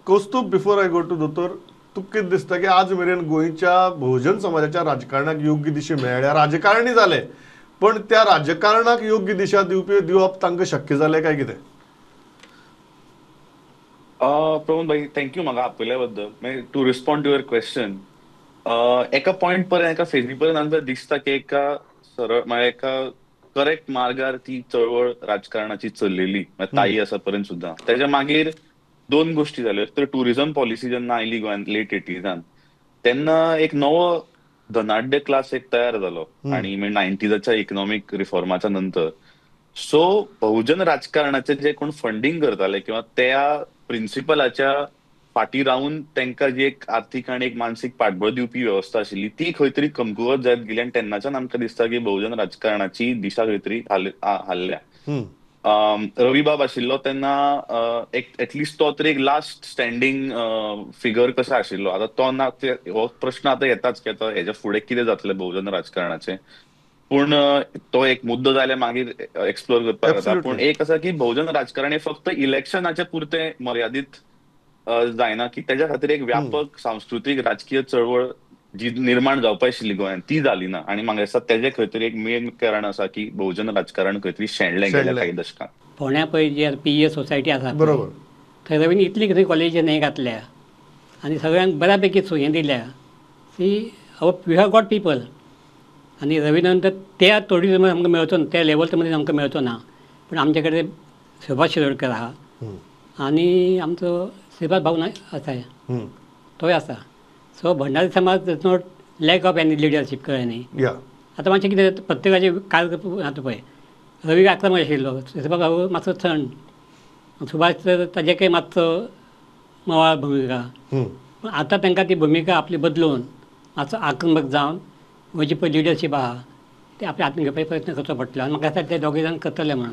Kaustubh, before I go to दोतोर, तुका कितें दिसता की आज मेरेन गोंयच्या बहुजन समाजाच्या राजकारणाक योग्य दिशा मेळ्ळ्या? राजकारणी जाले पण त्या राजकारणाक योग्य दिशा दिवप तांकां शक्य जालें काय कितें? प्रमोद भाई, thank you म्हाका आपयल्या बद्दल. To respond to your question, एका पॉयंट पर्यंत, एका फेजी पर्यंत आमकां दिसता की एका सरळ म्हळ्यार एका करेक्ट मार्गार ती चळवळ राजकारणाची चल्लेली, ताई आसा पर्यंत सुद्दां. तेच्या मागीर दोन गोष्टी जाल्यो. तर टुरिझम पॉलिसी जेन्ना आयली गोंयांत लेट एटीजान, तेन्ना एक नवो धनाढ्य क्लास एक तयार जालो आनी नायन्टीजाच्या इकॉनॉमीक रिफॉर्माच्या नंतर. सो बहुजन राजकारणाचे जे कोण फंडींग करताले किंवा त्या प्रिन्सिपलाच्या फाटी रावन तांकां जी एक आर्थीक आनी एक मानसीक पाठबळ दिवपी वेवस्था आशिल्ली ती खंय तरी कमकुवत जायत गेली आनी तेन्नाच्यान आमकां दिसता की बहुजन राजकारणाची दिशा खंय तरी हाल्ल्या. रवीबाब आशिल्लो तेन्ना एक एटलिस्ट तो तरी एक लास्ट स्टँडींग फिगर कसो आशिल्लो. आतां तो ना, हो प्रश्न आतां येताच की आतां हेच्या फुडें कितें जातलें बहुजन राजकारणाचें, पूण तो एक मुद्दो जाल्यार मागीर एक्सप्लोर करपाक जाता. पूण एक आसा की बहुजन राजकारण हे फक्त इलेक्शनाचे पुरतें मर्यादीत जायना, की तेच्या खातीर एक व्यापक सांस्कृतीक राजकीय चळवळ जी निर्माण जावपा आशिल्ली गोंयांत ती जाली ना. आनी म्हाका दिसता तेजें खंय तरी एक मेन कारण आसा की बहुजन राजकारण खंय तरी शेणलें गेलें काही दशकांत. फोंड्या पळय जी पीईएस सोसायटी आसा बरोबर, थंय रवीन इतली कितें कॉलेजी न्हय घातल्या आनी सगळ्यांक बऱ्या पैकी हें दिल्या. See our we have got people. आनी रवीनंतर त्या टुरिजम आमकां मेळचो ना, त्या लेवल मदीं आमकां मेळचो ना, पूण आमचे कडेन सुभाष शिरोडकर आहा आनी आमचो श्रीपाद भाऊ आसा, तोय आसा. सो भंडारी समाज does not lack of any leadership, कळ्ळें न्ही. आतां मातशें कितें प्रत्येकाचे काल आतां पळय रवी आक्रमक आशिल्लो, श्रीपाद भाऊ मातसो थंड, सुभाष ताजेकय मातसो मवाळ भुमिका. पूण आतां तांकां ती भुमिका आपली बदलून मातसो आक्रमक जावन गोंयची पळय लिडरशीप आहा ती आपल्या हातीन घेवपाचो प्रयत्न करचो पडटलो आनी म्हाका दिसता ते दोगूय जाण करतले म्हणून.